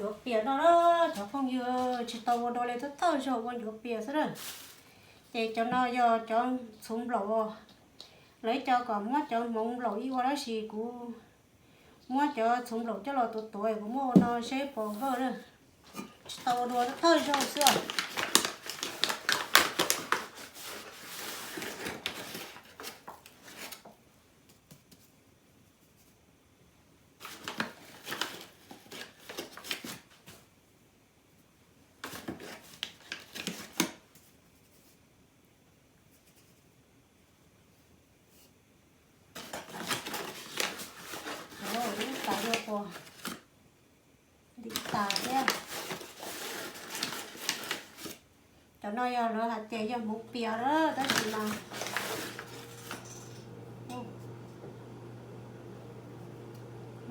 Ncuav pias no, cov phooj ywg, tsis tau ua dua li, thawj thawj zaug ua ncuav pias xwb na. Ces cov no yog cov txhuv nplaum, lawv ib co kom muab cov hmoov nplaum ib ua, tab sis kuv muab cov txhuv nplaum coj los tuav tuav, kuv muab ua no seb puas vawj na. Tsis tau ua dua, thawj zaug xwb os. Ua ib tas yuav puas ntim tas thiab. Cov no yog lawv hais tias yog hmoov pias na, tab sis mas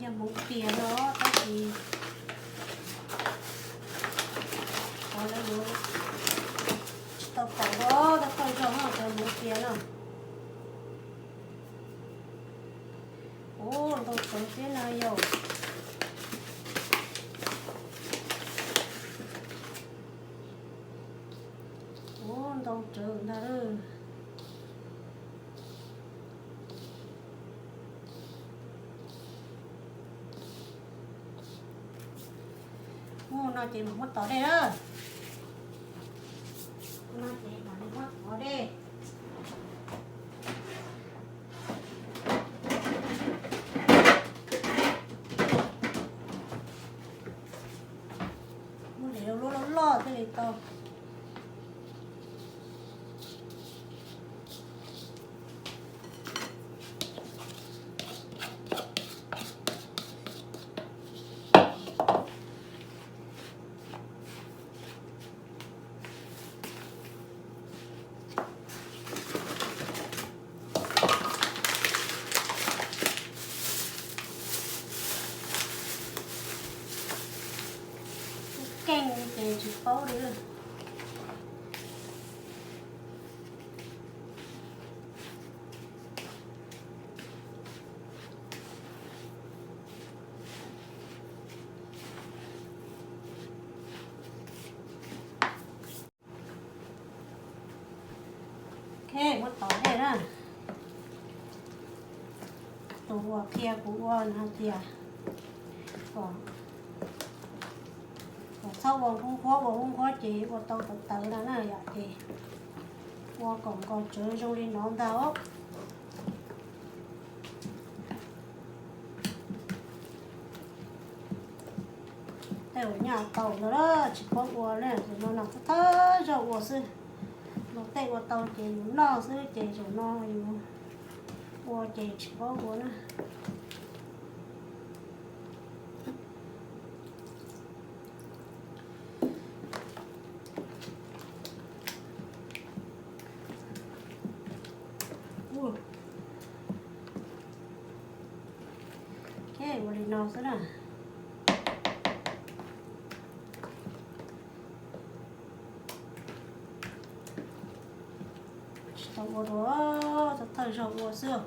yog hmoov pias no, tab sis qhov lawv yuav tsis tau pom, tab thawj zaug cov hmoov pias no. Ua ntau tsawv thiab na yom. Ua ntau tsawv ntag. Ua no ces mam muab tov dej na. Ua no ces mam li muab tov dej. Muab li loj loj loj thiaj li tau. Keej ces tsis paub li. Ok, muab tov dej na. Tus uas qhia kuv ua nws hais tias kom txhob ua nqub nqhuab, ua nqub nqhuab ces ua tau tawv tawv no na yom, ces ua kom nqos tsawv zoo li no ntag. Tej uas nyaj tau ntawd tsis paub ua ne, zaum no no thawj zaug ua xwb. Luag tej ua tau ces yus noj xwb, ces zaum no yus ua ces tsis paub ua na. Ok, ua li no xwb na. Tsis tau ua dua, thawj zaug ua xwb.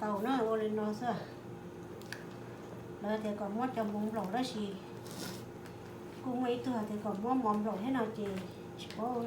Tau na, ua li no xwb. Lawv tias kom muab cov hmoov nplaum, tab sis kuj muaj ib tug hais tias kom muab mov nplaum thiab no ces tsis paub.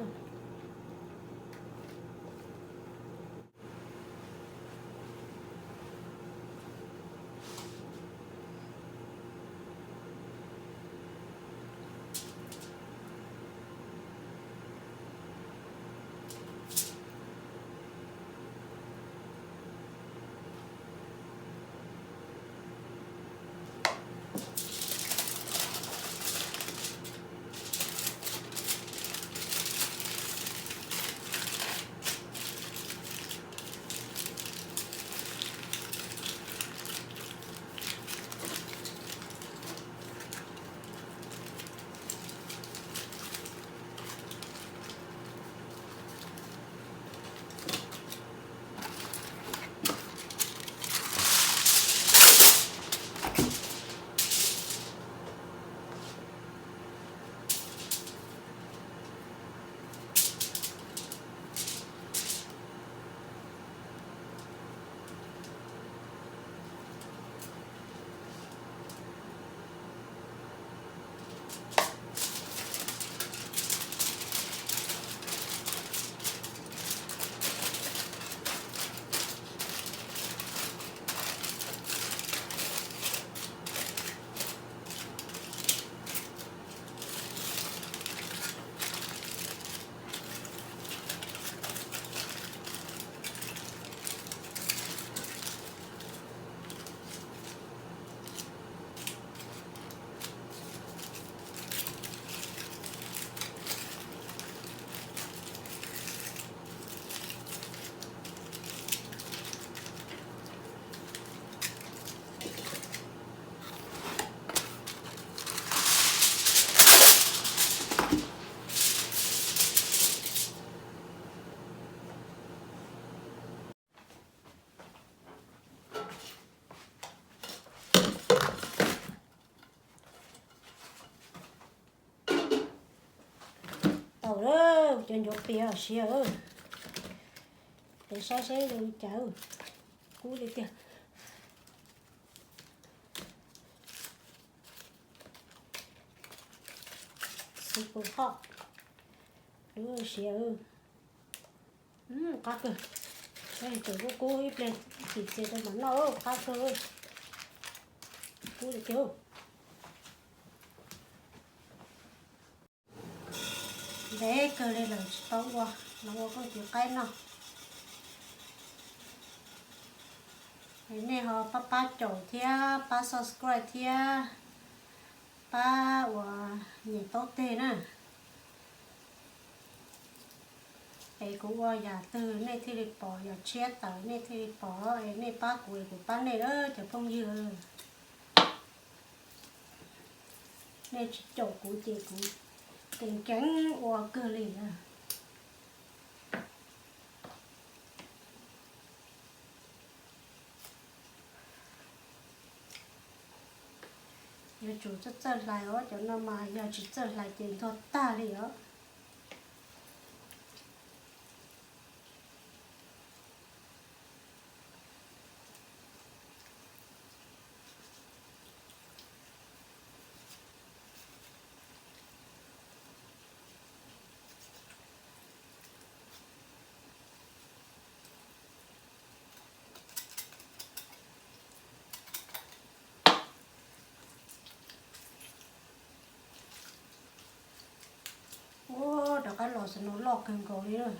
Ncuav pias siav, peb saib seb zoo li cas, kub li tiag. Super hot, siav, qab kawg. Tus kub kub ib pliag txim txias rau mam noj, qab kawg, kub li tiag. Ntev kawg li lawm tsis tau ua, los ua koj tus qaib noj. Nej ho pab pab caum thiab pab subscribe thiab pab ua niam taub teg na. Es kuv ua yam twg nej thiaj li pom, yam tshiab tawm nej thiaj li pom, es nej pab kuv es kuv pab nej lawm cov phooj ywg. Nej tsis caum kuv ces kuv nkees nkees ua kawg li na. Yuav tsum txawj txawj hlais os, cov no mas yog tsis txawj hlais ces ntuag tag li os. Ua rov qab los xwb no loj kawg nkaus li lawm.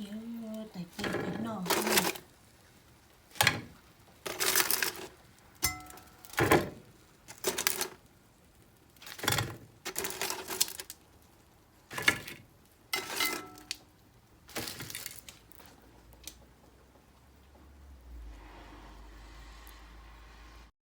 Yog